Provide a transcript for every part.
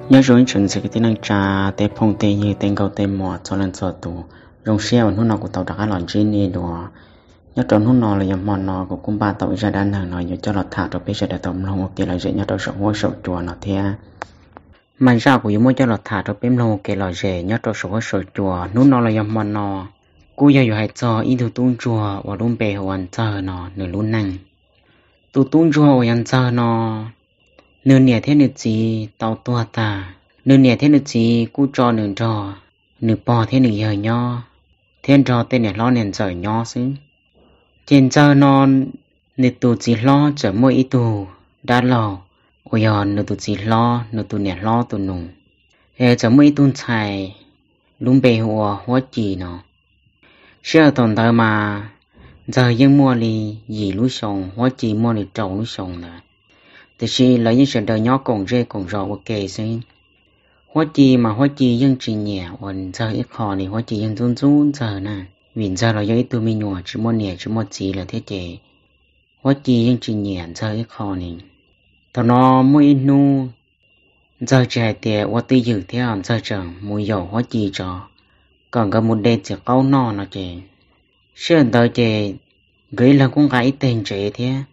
Nyob zoo ib tsoom niam txiv kwv tij neej tsa, tej phooj tej ywg, tej nkauj tej muam txhua leej txhua tus. Zoo siab uas hnub no kuv tau rov qab los ntsib nej dua. Nyob rau hnub no los yog hmo no kuv kuj npaj tau ib zaj dab neeg no yuav coj los tham rau peb sawv daws tau mloog ua kev lom zem nyob rau saum huab saum cua no thiab. Mas zaj kuv yuav muab coj los tham rau peb mloog ua kev lom zem nyob rau saum huab saum cua hnub no los yog hmo no, kuj yog yuav hais txog ib tug tub ntsuag uas lub npe hu ua Ntxawg no nws lub neej. Tus tub ntsuag uas yog Ntxawg no, nws niam thiab nws txiv tau tuag tag. Nws niam thiab nws txiv kuj tso nws nrog nws pog thiab nws yawg nyob, thiab nrog tej niam hlob niam ntxawm nyob xwb. Ces Ntxawg no, nws tus txiv hlob txawm muaj ib tug dab laug uas yog nws tus txiv hlob nws tus niam hlob tus nus, es txawm muaj ib tug ntxhais lub npe hu ua Huab Ci no. Sij hawm thaum ntawd mas Ntxawg yeej muaj li yim lub xyoo, Huab Ci muaj li rau lub xyoo ntawd. Tiam sis lawv yeej sawv daws nyob koom zej koom zos ua ke xwb. Huab Ci mas Huab Ci yeej tsis nyiam uas Ntxawg ib qho li, Huab Ci yeej ntxub ntxub Ntxawg na, vim Ntxawg los yog ib tug me nyuam tsis muaj niam tsis muaj txiv lawm thiab ces Huab Ci yeej tsis nyiam Ntxawg ib qho li. Thaum no muaj ib hnub Ntxawg tsis hais tias ua twj ywm thiab Ntxawg tseem mus yaum Huab Ci tso, kom nkawd mus de txiv qaub noj no ces, sij hawm ntawd ces nkawd ib leeg kuj nqa ib teg ntsev thiab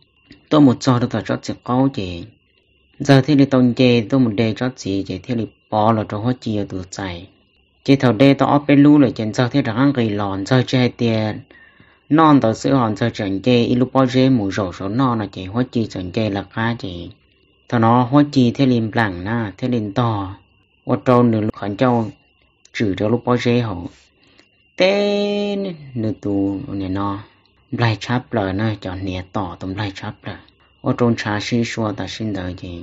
tuaj mus txog rau tom tsob txiv qaub ces Ntxawg thiaj li tau nce tuaj mus de tsob txiv ces thiaj li pov los rau Huab Ci tus txais. Ces thaum de tau ob peb lub lawm ces Ntxawg thiaj rov qab nqis los, Ntxawg tsis hais tias noj ntawd xwb ho Ntxawg tseem nce ib lub pob zeb mus zaum saum noj no ces Huab Ci txawm nce lawv qab ces thaum no Huab Ci thiaj li nplam na thiaj li ntog ua rau nws qhov ncauj tswm rau lub pob zeb hauv. Teb nws tus nim no nplaig tshab plaws na, cov hniav tom tus nplaig tshab plaws, ua rau ntshav sib sua tam sim ntawd ces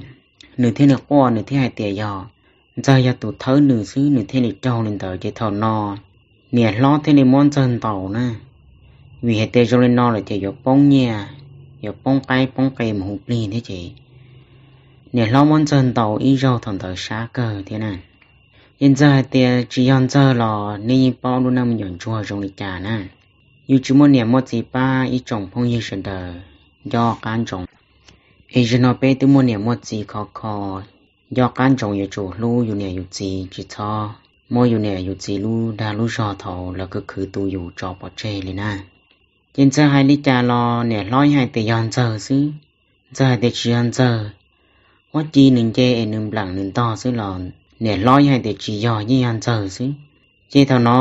nws thiaj li quaj, nws thiaj hais tias yog Ntxawg yog tus thawb nws xwb nws thiaj li raug li ntawd. Ces thaum no niam hlob thiaj li muab Ntxawg ntaus na, vim hais tias zoo li no lawm ces yuav poob nyiaj, yuav poob qaib poob qe mus hu plig thiab ces niam hlob muab Ntxawg ntaus ib zaug thaum ntawd sab kawg thiab na. Ces Ntxawg hais tias tsis yog Ntxawg los nej yeej paub lub neej me nyuam ntsuag zoo li cas na. Yus tsis muaj niam muaj txiv pab ib tsoom phooj ywg sawv daws nco qab ntsoov. Es zaum no peb twb muaj niam muaj txiv khov kho, nco qab ntsoov yuav tsum hlub yus niam yus txiv, tsis txhob muab yus niam yus txiv lub dag lub zog thaum lawv khwv khwv tu yus tso pov tseg li na. Ces Ntxawg hais li cas los niam hlob yeej hais tias yog Ntxawg xwb. Ntxawg hais tias tsis yog Ntxawg. Huab Ci nws nce es nws nplam nws ntog xwb los niam hlob yeej hais tias tsis yog, yeej yog Ntxawg xwb. Ces thaum no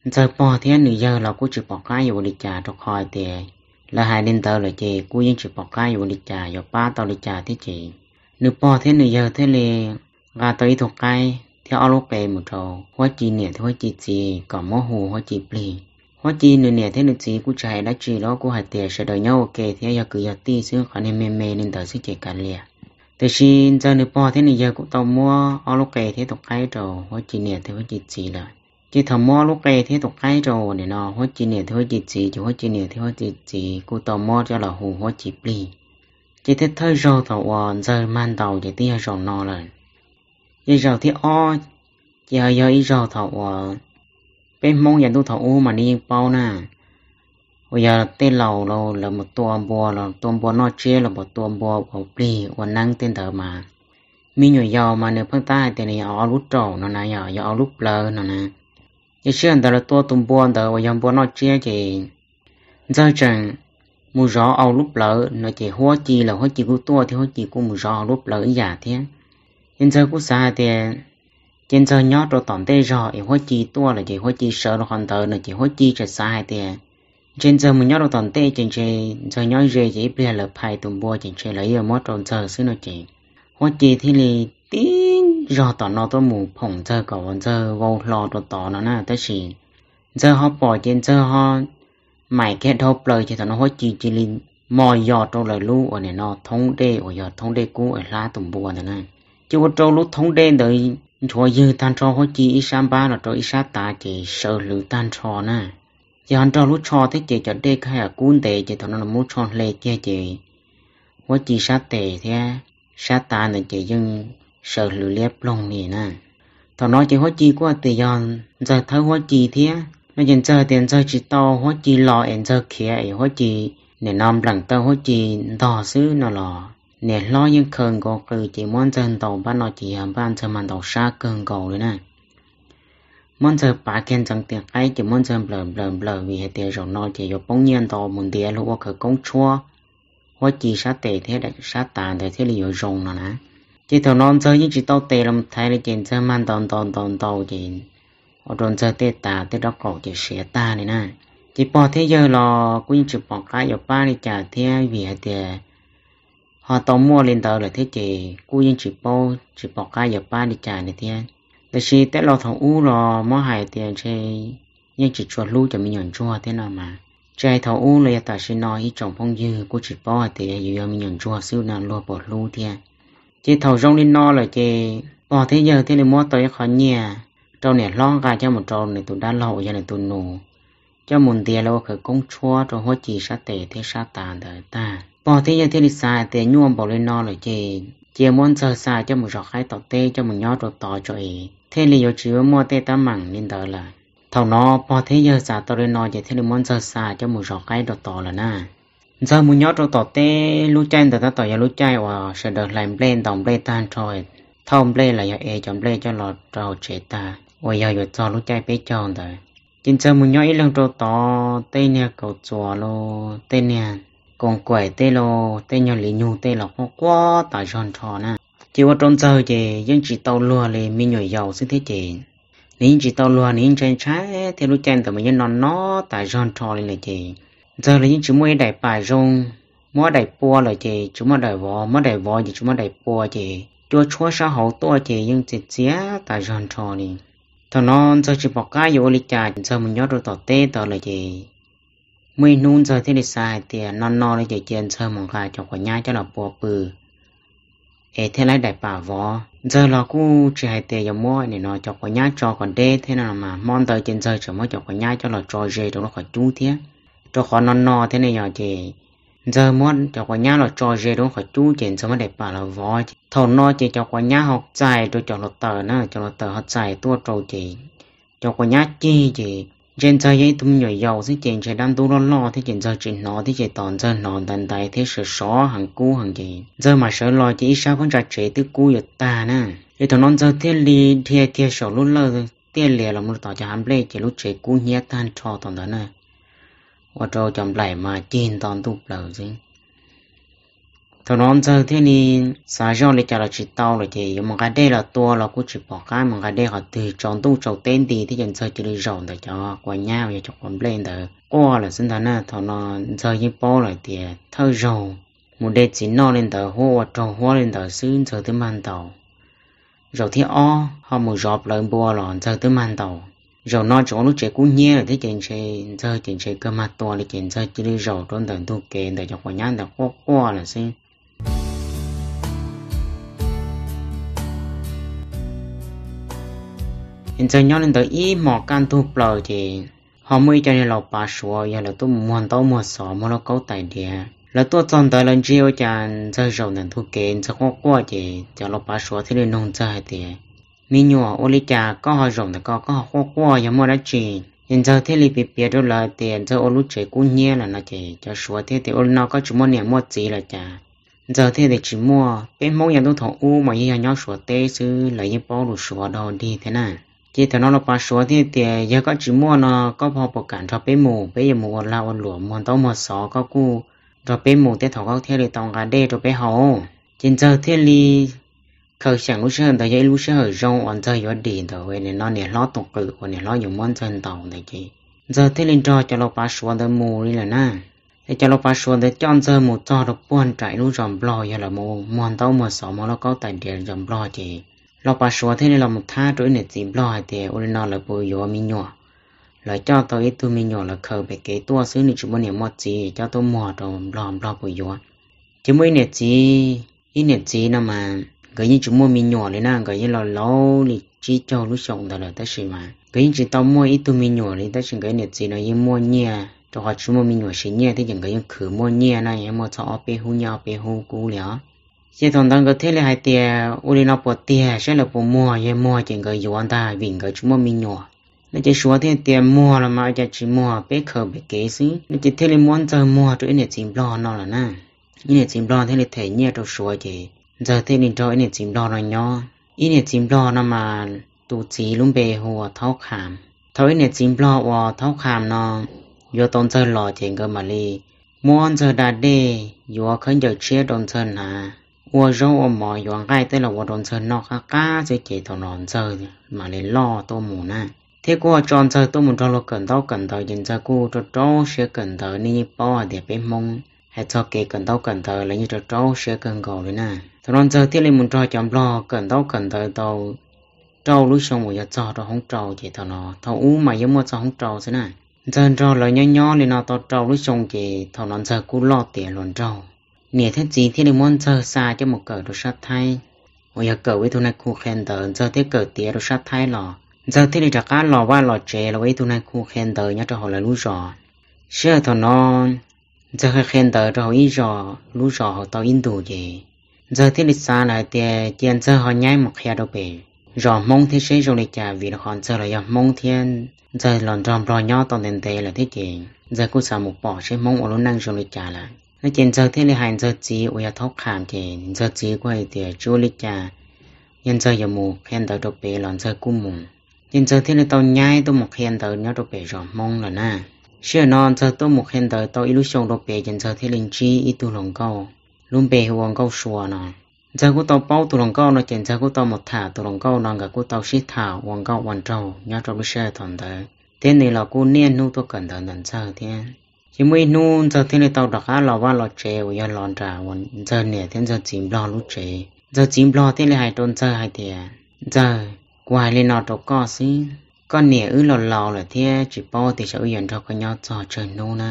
Ntxawg pog thiab nws yawg los kuj tsis pom qab yuav ua li cas, rau qhov hais tias lawv hais li ntawd lawm ces kuj yeej tsis pom qab yuav ua li cas, yuav pab tau li cas thiab ces nws pog thiab nws yawg thiaj li nqa tau ib tug qaib thiab ob lub qe mus rau Huab Ci niam thiab Huab Ci txiv kom muab hu Huab Ci plig. Huab Ci nws niam thiab nws txiv kuj tsis hais dab tsi los kuj hais tias sawv daws nyob ua ke thiab yog kwv yog tij xwb, qhov niag me me li ntawd xwb ces kav liam. Tiam sis Ntxawg nws pog thiab nws yawg kuj tau muab ob lub qe thiab tus qaib rau Huab Ci niam thiab Huab Ci txiv lawm. Ces thaum muab ob lub qe thiab tus qaib rau nim no Huab Ci niam thiab Huab Ci txiv ces Huab Ci niam thiab Huab Ci txiv kuj tau muab coj los hu Huab Ci plig. Ces thiaj thawj zaug thaum uas Ntxawg mag ntaus ces twb yog zaum no lawm. Ces zaum thib ob ces ho yog ib zaug thaum uas peb Hmoob yav ntuj thaum ub mas nej yeej paub na, uas yog tej laus lawv mus tua npua los tua npua noj tsiab los mus tua npua ua plig ua neeb tej ntawd mas me nyuam yaus mas nws pheej tab hais tias nws yog ob lub raum no na, yog ob lub plawv no na. Ces sij hawm ntawd lawv tua tus npua ntawd uas yog npua noj tsiab ces Ntxawg tseem mus zov ob lub plawv no ces Huab Ci los Huab Ci kuj tuaj thiab Huab Ci kuj mus zov ob lub plawv ib yam thiab. Ces Ntxawg kuj xav hais tias ces Ntxawg nyob rau tom ntej zog es Huab Ci tuaj lawm ces Huab Ci sawv rau qhov ntawd no ces Huab Ci tseem xav hais tias ntshe Ntxawg mus nyob rau tom ntej ces ntshe Ntxawg nyob ze ces ib pliag lawv phais tus npua ces ntshe lawv yuav muab rau Ntxawg xwb no ces Huab Ci thiaj li tib zog tom no tuaj mus phoom Ntxawg kom uas Ntxawg vau hlo rau tod no na. Tab sis Ntxawg ho pom ces Ntxawg ho maim kiag dhau plaws ces thaum no Huab Ci cia li mos yos rau lawv lub uas nim no thoob dej uas yog thoob dej kub uas hlab tus npua ntawd na. Ces ua rau lub thoob dej ntawd nchuav ywg tag nrho Huab Ci ib sab npab los rau ib sab tav ces sawv hlwv tag nrho na. Ces ho nrog lub tsho thiab ces cov dej kaj kub ntev ces thaum no lawv muab tsho hle kiag ces Huab Ci sab tes thiab sab tav ntawd ces yeej sawv hlwv liab ploog li na. Thaum no ces Huab Ci kuj hais tias yog Ntxawg thawb Huab Ci thiab no ces Ntxawg tias Ntxawg tsis tau Huab Ci los es Ntxawg khiav es Huab Ci nim no npleem tau Huab Ci ntog xwb no los niam hlob yeej khaws nkaus qws ces muab Ntxawg ntaus npaum no ces yog npaj Ntxawg mas ntaus sab kawg nkaus li na. Muab Ntxawg pav kiag ntxeev tis qaib ces muab Ntxawg nplawm nplawm nplawm vim hais tias zaum no ces yuav poob nyiaj ntau mus ntiav luag ua khawv koob tshuab huab ci sab tes thiab sab tav ntawd thiaj li yuav zoo no na. Ces thaum no Ntxawg yeej tsis tau tes los thaiv li ces Ntxawg mas ntaus ntaus ntaus ntaus ces ua rau Ntxawg tej tav tej rab qaum ces siav tag li na. Ces pog thiab yawg los kuj yeej tsis pom qab yuav pab li cas thiab vim hais tias ho tau muaj li ntawd lawm thiab ces kuj yeej tsis paub tsis pom qab yuav pab li cas li thiab. Tab sis tej laus thaum ub los muab hais tias ntshe yeej tsis tshua hlub cov me nyuam ntsuag thiab no mas, tsis hais thaum ub los yog tam sim no ib tsoom phooj ywg kuj tsis paub hais tias yus yog me nyuam ntsuag xwb no luag puas hlub thiab. Ces thaum zoo li no lawm ces pog thiab yawg thiaj li muab tau ib qho nyiaj rau niam hlob nqa coj mus rau nws tus dab laug uas yog nws tus nus, coj mus ntiav lawv ua khawv koob tshuab rau huab ci sab tes thiab sab tav ntawd tag. Pog thiab yawg thiaj li xav hais tias nyuaj npaum li no lawm ces cia muab Ntxawg xa coj mus zov qaib tom teb coj mus nyob rau tod tso es thiaj li yuav tsis muaj tej teeb meem li ntawd lawm. Thaum no pog thiab yawg xav tau li no ces thiaj li muab Ntxawg xa coj mus zov qaib rau tod lawm na. Ntxawg mus nyob rau tom teb lub caij ntawd tab tom yog lub caij uas sawv daws hlais nplej ntaus nplej tag nrho, thauj nplej los yog ev cov nplej coj los rau hauv tsev tag uas yog yuav txog lub caij peb caug ntawd. Ces Ntxawg mus nyob ib leeg rau tod, tej niag kaus txuas los, tej niag koos kaim tej los, tej nyuag li nyug tej los quaj quaj tas zog nrho na. Ces ua rau Ntxawg ces yeej tsis tau luag li, me nyuam yaus xwb thiab ces nws yeej tsis tau luag, nws yeej ntshai ntshai thiab lub caij ntawd mas yeej no no tas zog nrho li lawm ces Ntxawg los yeej tsis muaj ib daim pam zoo, muab daim pua lawm ces tsis muaj daim vov, muab daim vov ces tsis muaj daim pua ces cua tshuab sab hauv tuaj ces yeej txias txias tas zog nrho li. Thaum no Ntxawg tsis pom qab yuav ua li cas, Ntxawg mus nyob rau tom teb tod lawm ces muaj ib hnub Ntxawg thiaj li xav hais tias no no li ces cia Ntxawg mus nqa cov quav nyab coj los pua pw es thiaj laib daim pam vov. Ntxawg los kuj tsis hais tias yuav muab nim no cov quav nyab tso kom deb thiab no mas, hmo ntawd ces Ntxawg tseem muab cov quav nyab coj los tso ze rau lub qhov cub thiab, rau qhov no no thiab ne yog ces Ntxawg muab cov quav nyab los tso ze rau lub qhov cub ces Ntxawg muab daim pam los vov ces thaum no ces cov quav nyab ho txais rau cov hluav taws na, cov hluav taws ho txais tuaj rau ces cov quav nyab cig ces ntshe Ntxawg yog ib tug me nyuam yaus xwb ces ntshe dab ntub loj loj thiab ces Ntxawg tsis hnov thiab ces tos Ntxawg hnov ntaiv ntaiv thiab sov sov heev kub heev ces Ntxawg mam sawv los ces ib sab phab ntsa tsev twb kub yuav tag na. Ces thaum no Ntxawg thiaj li dhia kiag saum lub lawj tiaj lias los mus rau tom cov hav nplej ces lub tsev kub hnyiab tag nrho tom ntawd na, ua rau cov nplaim mas cig nto ntuj plaws xwb. Thaum no Ntxawg thiaj li xav zoj li cas los tsis tau lawm ces yuav mus nqa dej los tua los kuj tsis pom qab mus nqa dej qhov twg, tsaus ntuj tsaus teb nti thiab ces Ntxawg cia li zaum ntawm cov quav nyab uas yog cov quav nplej ntawd quaj lawm xwb ntag na. Thaum no Ntxawg yeej paub lawm tias thawj zaug mus de txiv noj li ntawd, huab ua raug huab li ntawd xwb Ntxawg twb mag ntaus. Zaum thib ob ho mus zov plawv npua los Ntxawg twb mag ntaus. Zaum no tseem ua lub tsev kub hnyiab lawm thiab ces ntshe Ntxawg ces ntshe kawg mag tua li ces Ntxawg cia li zaum rau ntawm ntug kev ntawm cov quav nyab ntawd quaj quaj lawm xwb. Ces Ntxawg nyob li ntawd ib hmos kaj ntug plaws ces ho muaj ib co niag laus pav Suav yog lawv tuaj mus muag ntaub muag xov muag lauj kaub tais diav. Lawv tuaj txog ntawd lawv ntsia ua cas Ntxawg zaum ntawm ntug kev Ntxawg quaj quaj ces cov laus pav Suav thiaj li nug Ntxawg hais tias, Me nyuam, ua li cas koj ho zaum ntawm ko koj ho quaj quaj yog muaj dab tsi? Ces Ntxawg thiaj li piav piav rau lawv tias Ntxawg ua lub tsev kub hnyiab lawm no ces cov Suav thiaj tias, Ua li no koj tsis muaj niam muaj txiv lawm cas? Ntxawg thiaj tias, Tsis muaj, peb Hmoob yav ntuj thaum ub mas yeej yog nyob Suav teb xwb, lawv yeej paub lus Suav dog dig thiab na. Ces thaum no laus pav Suav thiaj tias, Yog koj tsis muaj no koj ho puas kam nrog peb mus, peb yuav mus ua lag ua luam muag ntaub muag xov, koj kuj nrog peb mus tej thaum koj thiaj li tau nqa dej rau peb haus. Ces Ntxawg thiaj li khaws xyeem lub sij hawm ntawd yog ib lub sij hawm zoo uas Ntxawg yuav dim ntawm no niam hlob tus qws uas niam hlob yuav muab Ntxawg ntaus ntawd ces Ntxawg thiaj li nrog cov laus pav Suav ntawd mus li lawm na. Es cov laus pav Suav ntawd coj Ntxawg mus txog rau puag nram ib lub zos Nplog yog lawv mus muag ntaub muag xov muag lauj kaub tais diav zos Nplog ces laus pav Suav thiaj li los mus thab rau ib niam txiv Nplog hais tias, Ua li no lawv puas yuav me nyuam? Lawv coj tau ib tug me nyuam lawv khaws pem kev tuaj xwb, nws tsis muaj niam muaj txiv, coj tuaj muag rau Nplog, Nplog puas yuav? Ces muaj ib niam txiv, ib niam txiv no mas nkawd yeej tsis muaj me nyuam li na, nkawd yeej laus laus li tsib caug lub xyoos ntawd lawm tab sis mas nkawd yeej tsis tau muaj ib tug me nyuam li, tab sis nkawd ib niam txiv no yeej muaj nyiaj, rau qhov tsis muaj me nyuam siv nyiaj thiab ces nkawd yeej khwv muaj nyiaj na, yeej muaj txog ob peb hub nyiaj ob peb hub kub li os. Ces thaum ntawd nkawd thiaj li hais tias, Ua li no puas tiag, saib lawv puas muag, yog muag ces nkawd yuav ntag vim nkawd tsis muaj me nyuam. No ces Suav thiaj tias, Muag los mas ua cas tsis muag, peb khaws pem kev xwb. No ces thiaj li muab Ntxawg muag rau ib niam txiv Nplog no lawm na. ib niam txiv nplog thiaj li them nyiaj rau Suav ces Ntxawg thiaj li nrog ib niam txiv nplog no nyob. Ib niam txiv nplog no mas tus txiv lub npe hu ua Thaub Kham. Thaum ib niam txiv nplog uas Thaub Kham no yuav tau Ntxawg los ces nkawd mam li muab Ntxawg da dej, yuav khaub ncaws tshiab rau Ntxawg hnav, ua zaub ua mov, yuav nqaij tej los ua rau Ntxawg noj qab qab xwb ces thaum no Ntxawg mam li loj tuaj mus na. Thiab kuj ho tso Ntxawg tuaj mus nrog luag kawm ntaub kawm ntawv ces Ntxawg kuj rau rau siab kawm ntawv. Nej yeej paub hais tias peb Hmoob hais txog kev kawm ntaub kawm ntawv los yeej rau rau siab kawg nkaus li na. Thaum no Ntxawg thiaj li mus nrog cov nplog kawm ntaub kawm ntawv tau rau lub xyoo uas yog txog rau hoob rau ces thaum no thaum ub mas yeej muaj txog hoob rau xwb na. Ntxawg nrog lawv nyob nyob li no tau rau lub xyoo ces thaum no Ntxawg kuj loj tiav hluas nraug. Niam thiab txiv thiaj li muab Ntxawg xa coj mus kawm rau sab Thaib, uas yog kawm ua ib tug nais khu qhia ntawv. Ntxawg thiaj kawm tiav rau sab Thaib los Ntxawg thiaj li rov qab los vaj los tsev los ua ib tug nais khu qhia ntawv nyob rau hauv lawv lub zos. Sij hawm thaum no Ntxawg qhia qhia ntawv rau hauv ib zos lub zos hauv tau ib ntus ces Ntxawg thiaj li xav lawm hais tias cia Ntxawg ho nyaib mus qhia rau pem zos Hmoob thiab seb zoo li cas, vim rau qhov Ntxawg los yog Hmoob thiab Ntxawg los nrog nplog nyob tau ntev ntev lawm thiab ces Ntxawg kuj xav mus pom seb Hmoob ua lub neej zoo li cas lawm no. Ces Ntxawg thiaj li hais Ntxawg txiv uas yog Thaub Kham ces Ntxawg txiv kuj hais tias tsis ua li cas, yog Ntxawg yuav mus qhia ntawv rau pem los Ntxawg kuj mus. Ces Ntxawg thiaj li tau nyaib tuaj mus qhia ntawv nyob rau pem zos Hmoob lawm na. Sij hawm no Ntxawg tuaj mus qhia ntawv tau ib lub xyoo rau pem ces Ntxawg thiaj li ntsib ib tug hluas nkauj lub npe hu ua Nkauj Sua no. Ntxawg kuj tau paub tus hluas nkauj no ces Ntxawg kuj tau mus tham tus hluas nkauj no, nkawd kuj tau sib tham ua nkauj ua nraug nyob rau lub sij hawm thaum ntawd thiab nws los kuj niaj hnub tuaj kawm ntawv ntawm Ntxawg thiab. Ces muaj ib hnub Ntxawg thiaj li tau rov qab los vaj los tsev uas yog los nram uas Ntxawg niam thiab Ntxawg txiv nplog lub tsev. Ntxawg txiv nplog thiaj li hais rau Ntxawg hais tias, Ntxawg, kuv hais li no rau koj xwb, koj niam wb laus laus lawm thiab tsis paub tias xyov wb yuav nrog koj nyob txog tsawg hnub na.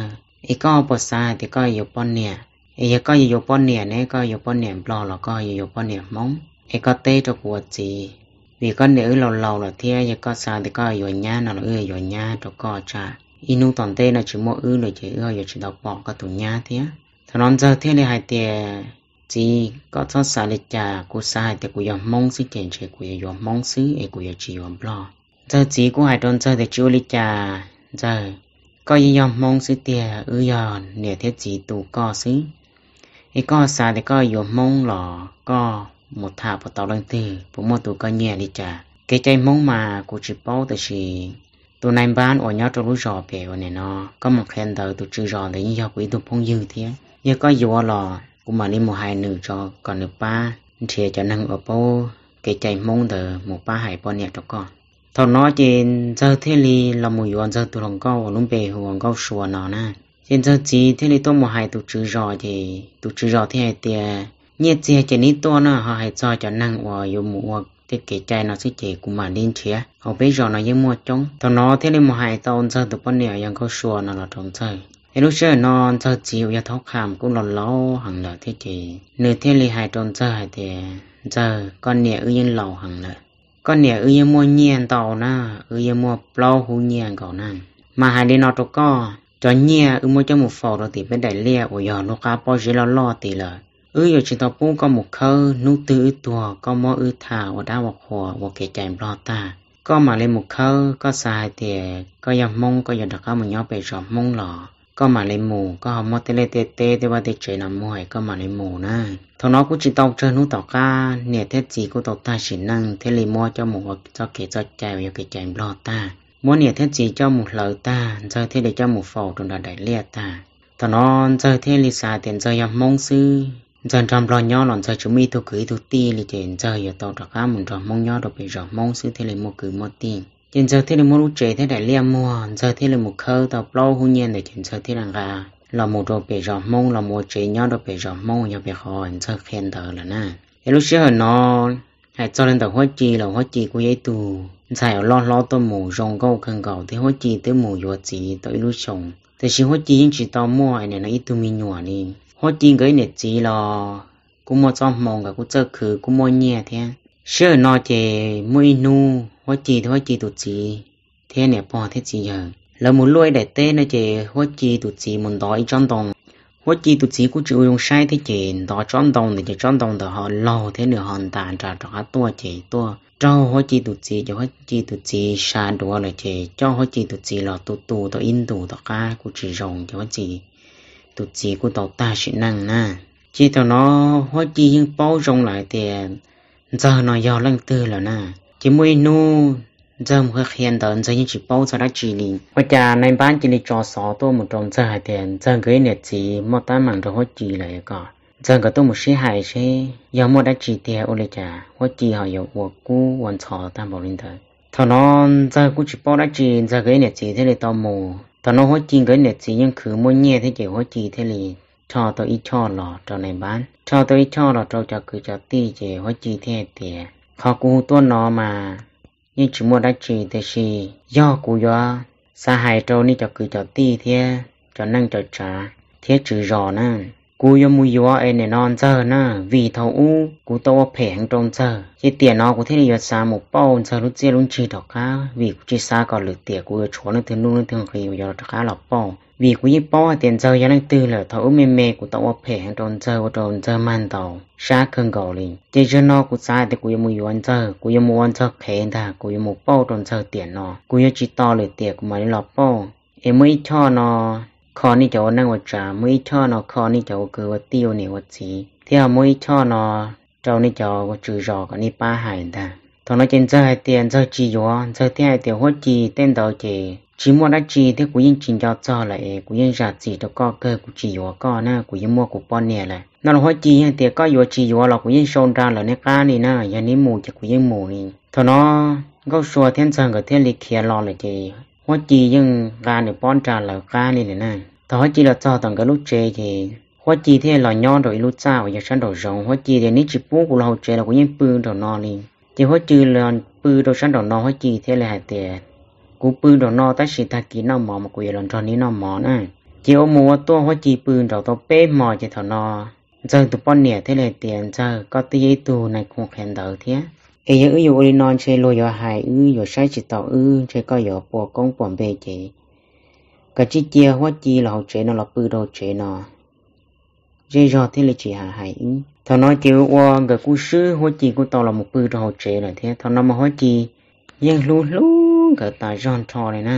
Es koj puas xav hais tias koj yuav poj niam? Es yog koj yuav yuav poj niam ne, koj yuav poj niam nplog los koj yuav yuav poj niam Hmoob? Es koj teb rau kuv ua txiv, vim koj niam wb laus laus lawm thiab yog koj xav tias koj yuav nyab no los wb yuav nyab rau koj, tsam ib hnub tom ntej no tsis muaj wb lawm ces wb ho yuav tsis tau pom koj tus nyab thiab. Thaum no Ntxawg thiaj li hais tias, Txiv, koj txhob xav li cas, kuv xav hais tias kuv yog Hmoob xwb ces ntshe kuv yuav yuav Hmoob xwb es kuv yuav tsis yuav nplog. Ntxawg txiv kuj hais rau Ntxawg tias, Tsis ua li cas, Ntxawg, koj yeej yog Hmoob xwb tiag, wb yog niam thiab txiv tu koj xwb. Es koj xav tias koj yuav Hmoob los koj mus tham puas tau leej twg, puas muaj tus koj nyiam li cas? Kev cai Hmoob mas kuv tsis paub, tab sis tus nai npab uas nyob rau lub zos pem uas nim no koj mus qhia ntawv, tus tswv zos ntawd yeej yog kuv ib tug phooj ywg thiab. Yog koj yuav los kuv mam li mus hais nws tso kom nws pab nrhiav cov neeg uas paub kev cai Hmoob ntawd mus pab hais poj niam rau koj. Thaum no ces Ntxawg thiaj li los mus yuav Ntxawg tus hluas nkauj uas lub npe hu ua Nkauj Sua no na. Ces Ntxawg txiv thiaj li tuaj mus hais tus tswv zos, ces tus tswv zos thiaj hais tias, Nyiaj txiag ces neb tuaj na, ho hais txog cov neeg uas yuav mus ua tej kev cai no xwb ces kuv mam li nrhiav, hauv peb zos no yeej muaj coob. Thaum no thiaj li mus hais tau Ntxawg tus poj niam yog Nkauj Sua no los rau Ntxawg. Es lub sij hawm no Ntxawg txiv uas yog Thaub Kham kuj los laus heev lawm thiab ces nws thiaj li hais rau Ntxawg hais tias, Ntxawg, koj niam wb yeej laus heev lawm. Koj niam wb yeej muaj nyiaj ntau na, wb yeej muaj plaub hub nyiaj nkaus na. Mas hais li no rau koj, cov nyiaj wb muab coj mus faus rau tim peb daim liaj uas yog lub qab pob zeb loj loj tid lawm. Wb yuav tsis tau pub koj mus khawb, hnub twg wb tuag koj muab wb tha ua dab ua qhua ua kev cai Nplog tag, koj mam li mus khawb. Koj xav hais tias koj yog Hmoob koj yuav rov qab mus nyob pem zos Hmoob los koj mam li mus, koj ho muab tej liaj tej teb tej vaj tej tsev no muag es koj mam li mus na. Thaum no kuj tsis tau tsawg hnub tom qab niam thiab txiv kuj tau tag sim neej thiaj li muab coj mus ua txoj kev txoj cai uas yog kev cai Nplog tag. Muab niam thiab txiv coj mus hlawv tag, Ntxawg thiaj li coj mus faus rau nram daim liaj tag. Thaum no Ntxawg thiaj li xav tias Ntxawg yog Hmoob xwb, Ntxawg nrog Nplog nyob los Ntxawg tsis muaj ib tug kwv ib tug tij li, ces Ntxawg yuav tau rov qab mus nrog Hmoob nyob rau pem zos Hmoob xwb thiaj li muaj kwv muaj tij. Ces Ntxawg thiaj li muab lub tsev thiab daim liaj muag, Ntxawg thiaj li mus khawb tau plaub hub nyiaj ntawd ces Ntxawg thiaj li nqa los mus rau pem zos Hmoob, los mus ua tsev nyob rau pem zos Hmoob yog pem qhov Ntxawg qhia ntawv lawm na. Es lub sij hawm no hais txog li ntawm Huab Ci los Huab Ci kuj yog ib tug ntxhais uas loj hlob tuaj mus zoo nkauj kawg nkaus thiab Huab Ci twb mus yuav txiv tau ib lub xyoos, tiam sis Huab Ci yeej tsis tau muaj nim no ib tug me nyuam li. Huab Ci nkawd ib niam txiv los kuj muaj txoj hmoo, nkawd kuj txawj khwv kuj muaj nyiaj thiab. Sij hawm no ces muaj ib hnub Huab Ci thiab Huab Ci tus txiv thiab niam pog thiab txiv yawg lawv mus luaj ib daim teb no ces Huab Ci tus txiv mus ntov ib tsob ntoo. Huab Ci tus txiv kuj tsis ua zoo saib thiab ces ntov tsob ntoo ntawd ces tsob ntoo ntawd ho laug thiab nws ho ntas nras rov qab tuaj ces tuaj raug Huab Ci tus txiv ces Huab Ci tus txiv sawv duav lawm ces coj Huab Ci tus txiv los tu tu tau ib ntus tom qab kuj tsis zoo ces Huab Ci tus txiv kuj tau tag sim neej na. Ces thaum no Huab Ci yeej paub zoo lawm hais tias Ntxawg no yog leej twg lawm na. Ces muaj ib hnub Ntxawg mus qhia ntawd Ntxawg yeej tsis paub txog dab tsi li. Ua cas nai npab cia li tso xov tuaj mus rau Ntxawg hais tias Ntxawg nkawd ib niam txiv muaj teeb meem nrog Huab Ci lawm, kom Ntxawg nkawd tuaj mus sib hais seb yog muaj dab tsi tiag ua li cas Huab Ci ho yuav ua kub ua ntxhov tag npaum li ntawd. Thaum no Ntxawg kuj tsis paub dab tsi, Ntxawg nkawd ib niam txiv thiaj li tau mus. Thaum no Huab Ci nkawd ib niam txiv yeej khwv muaj nyiaj thiab ces Huab Ci thiaj li rho tau ib choj los rau nai npab, rho tau ib choj los rau cov kwv cov tij ces Huab Ci thiaj hais tias, qhov kuv hu tuaj no mas yeej tsis muaj dab tsi, tiam sis yog kuv yuav xav hais rau nej cov kwv cov tij thiab cov neej cov tsav thiab tswv zos na, kuv yuav mus yuav es nim no Ntxawg na, vim thaum ub kuv tau ua phem heev rau Ntxawg, ces tiam no kuv thiaj li yuav xav mus pauj Ntxawg lub txiaj lub ntsig rov qab, vim kuv tsis xav kom lwm tiam kuv yuav tshuav leej twg nuj leej twg nqi uas yuav rov qab los pauj, vim kuv yeej paub hais tias Ntxawg yog leej twg lawm. Thaum ub me me kuv tau ua phem heev rau Ntxawg ua rau Ntxawg mag ntaus sab kawg nkaus li, ces zaum no kuv xav hais tias kuv yuav mus yuav Ntxawg, kuv yuav mus ua Ntxawg qhev ntag, kuv yuav mus pauj rau Ntxawg tiam no, kuv yuav tsis tos lwm tiam kuv mam li los pauj. Es muaj ib choj no kho nej cov ua neej ua tsav, muaj ib choj no kho nej cov ua kwv ua tij ua niam ua txiv, thiab ho muaj ib choj no rau nej cov tswv zos kom nej pab hais ntag. Thaum no ces Ntxawg hais tias Ntxawg tsis yuav, Ntxawg thiaj hais tias Huab Ci, tej ntawd ces tsis muaj dab tsi thiab kuv yeej tsis nco txog lawm es kuv yeej zam txim rau koj kawg, kuv tsis yuav koj na, kuv yeej muaj kuv poj niam lawm no los Huab Ci yeej tias koj yuav tsis yuav los kuv yeej sau nra lawm nej qab li na, yog neb mus ces kuv yeej mus li. Thaum no Nkauj Sua thiab Ntxawg nkawd thiaj li khiav los lawm ces Huab Ci yeej nqa nws pob nra lawv qab li lawm na. Thaum Huab Ci los txog tom nkawd lub tsev ces Huab Ci thiaj los nyob rau ib lub txaj uas yog sab nraum zoov. Huab Ci tias neb tsis pub kuv los hauv tsev los kuv yeej pw nraum no li. Ces Huab Ci los pw rau sab nraum no, Huab Ci thiaj li hais tias kuv pw nraum no tab sis tag kis noj mov mas kuv yuav los nrog neb noj mov na. Ces ua mus ua tuaj Huab Ci pw nraum tau peb hmo ces thaum no Ntxawg tus poj niam thiaj li hais tias Ntxawg, koj twb yog ib tug neeg khoo qhia ntawv thiab, es yog wb yuav ua li no ntshe luag yuav hais wb, yuav saib tsis taus wb, ntshe koj yuav puas koob puas npe ces kav tsij cia Huab Ci los hauv tsev no los pw rau hauv tsev no, zej zog thiaj li tsis hais hais wb. Thaum no ces ua nkawd kuj swb, Huab Ci kuj tau los mus pw rau hauv tsev lawm thiab. Thaum no mas Huab Ci yeej hlub hlub nkawd tas zog nrho li na.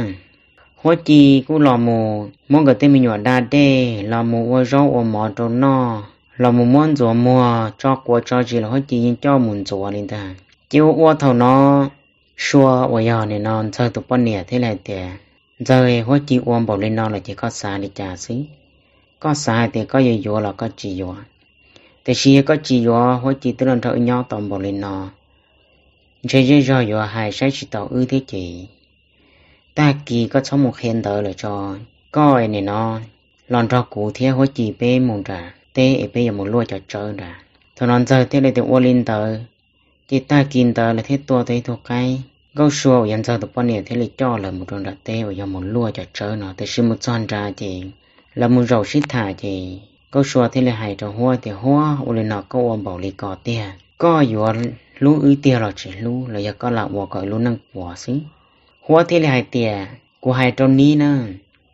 Huab Ci kuj los mus muab nkawd tej me nyuam da dej los mus ua zaub ua mov rau noj, los mus muab ntxuav muag tso quav tso zis los Huab Ci yeej coj mus ntxuav li ntag. Ces ua ua thaum no Sua uas yog nim no Ntxawg tus poj niam thiaj li hais tias Ntxawg, Huab Ci ua npaum li no lawm ces koj xav li cas xwb? Koj xav hais tias koj yuav yuav los koj tsis yuav? Tiam sis yog koj tsis yuav, Huab Ci twb los nrog wb nyob tau npaum li no, ntshe zej zog yuav hais saib tsis taus wb thiab ces tag kis koj txhob mus qhia ntawv lawm tso. Koj es nim no los nrog kuv thiab Huab Ci peb mus nram teb es peb yuav mus luaj cov tsawb nrad. Thaum no Ntxawg thiaj li tias ua li ntawd. Ces tag kis ntawd lawv thiaj tua tau ib tug qaib. Nkauj Sua uas yog Ntxawg tus poj niam thiaj li coj lawv mus rau nram teb uas yog mus luaj cov tsawb no, tiam sis mus txog nrad ces lawv mus zaum sib tham ces Nkauj Sua thiaj li hais rau Huab tias Huab, ua li no koj ua npaum li ko tiag, koj yuav hlub wb tiag los tsis hlub los yog koj lam ua kom wb lub neej puas xwb? Huab thiaj li hais tias kuv hais rau neb na,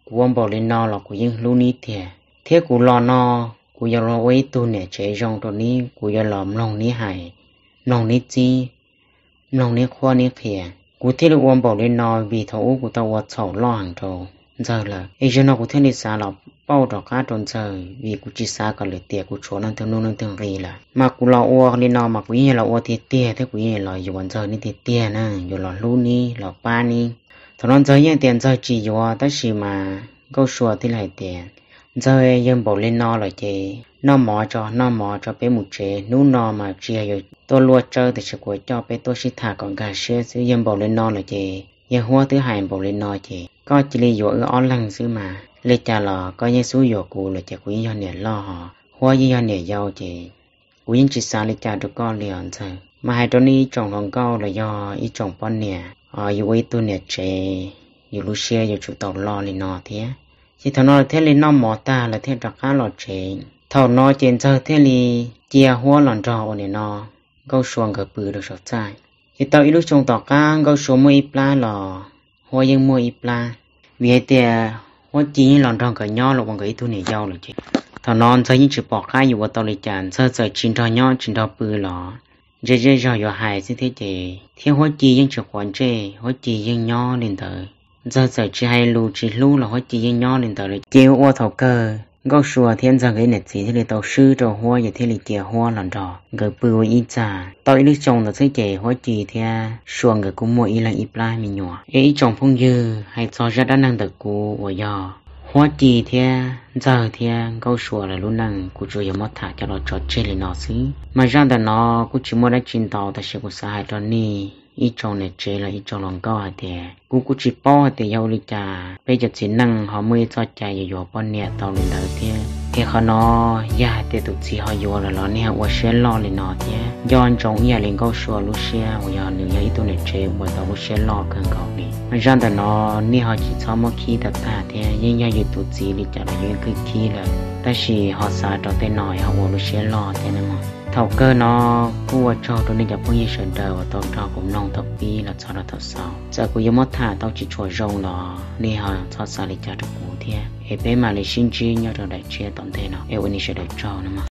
kuv ua npaum li no los kuv yeej hlub neb tiag, thiab kuv los no kuv yuav los ua ib tug niam tsev zoo rau neb, kuv yuav los mloog neb hais, mloog neb txib, mloog neb qhuab neb qhia. Kuv thiaj li ua npaum li no vim thaum ub kuv tau ua txhaum loj heev rau Ntxawg lawm, es zaum no kuv thiaj li xav los pauj rov qab rau Ntxawg vim kuv tsis xav kom lwm tiam kuv tshuav leej twg nuj leej twg nqi lawm. Mas kuv los ua li no mas kuv yeej yog los ua tiag tiag thiab kuv yeej los yuav Ntxawg neb tiag tiag na, yuav los hlub neb los pab neb. Thaum no Ntxawg yeej tias Ntxawg tsis yuav, tab sis mas Nkauj Sua thiaj li hais tias Ntxawg, yog npaum li no lawm ces noj mov tso, noj mov tso peb mus tsev, hnub no mas tsis yog yuav tuaj luaj tsawb tiam sis kuv coj peb tuaj sib tham kom nkag siab xwb. Yog npaum li no lawm ces yog Huab twb hais npaum li no ces koj cia li yuav wb ob leeg xwb mas, li cas los koj yeej xub yuav kuv lawm ces kuv yeej yog niam loj hos Huab yeej yog niam yau ces kuv yeej tsis xav li cas rau koj li os Ntxawg. Mas hais rau nej ib tsoom hluas nkauj los yog ib tsoom poj niam, yus ua ib tug niam tsev, yus lub siab yuav tsum tau loj li no thiab. Ces thaum no lawv thiaj li noj mov tag lawv thiaj rov qab los tsev. Thaum no ces Ntxawg thiaj li cia Huab los nrog ua nim no Nkauj Sua nkawd pw rau saum txaj. Ces tau ib lub xyoo tom qab Nkauj Sua muaj ib plab los Huab yeej muaj ib plab, vim hais tias Huab Ci yeej los nrog nkawd nyob los ua nkawd ib tug niam yau lawm ces thaum no Ntxawg yeej tsis pom qab yuav ua tau li cas, Ntxawg txawm tsis nrog nyob tsis nrog pw los ntshe zej zog yuav hais xwb thiab ces thiab Huab Ci yeej tsis quav ntsej, Huab Ci yeej nyob li ntawd. Ntxawg txawm tsis hais lus tsis hlub los Huab Ci yeej nyob li ntawd lawm. Ces ua thaum kawg Nkauj Sua thiab Ntxawg nkawd ib niam txiv thiaj li tau swb rau Huab ces thiaj li cia Huab los nrog nkawd pw ua ib txaj. Tau ib lub xyoo ntawd xwb ces Huab Ci thiab Sua nkawd kuj muaj ib leeg ib plab me nyuam. Es ib tsoom phooj ywg, hais txog zaj dab neeg ntawm kuv uas yog Huab Ci thiab Ntxawg thiab Nkauj Sua lawv lub neej kuv tsuas yog muab tham coj los tso tseg li no xwb. Mas zaj ntawm no kuj tsis muaj dab tsi ntau, tab sis kuv xav hais rau nej ib tsoom niam tsev los ib tsoom hluas nkauj hais tias kuv kuj tsis paub hais tias yog ua li cas peb cov txiv neej ho muaj ib txoj cai yuav yuav poj niam tau li ntawd thiab. Es qhov no yog hais tias tus txiv ho yuav lawm los nej ho ua siab loj li no thiab. Nco ntsoov ib yam li Nkauj Sua lub siab uas yog nws yog ib tug niam tsev uas tau lub siab loj kawg nkaus li. Mas zaj ntawm no nej ho tsis txhob muab khib tag tag thiab, yeej yog yus tus txiv li cas los yus yeej khib lawm, tab sis ho xav rau tej no es ho ua lub siab loj thiab nawb mog. Thaum kawg no kuj ua tsaug rau nej cov phooj ywg sawv daws uas tau nrog kuv mloog thaum pib los txog rau thaum xaus. Txawm kuv yuav muab tham tau tsis tshua zoo los nej ho txhob xav li cas rau kuv thiab, es peb mam li sib ntsib nyob rau daim tshiab tom ntej no, es ua nej sawv daws tsaug nawb mog.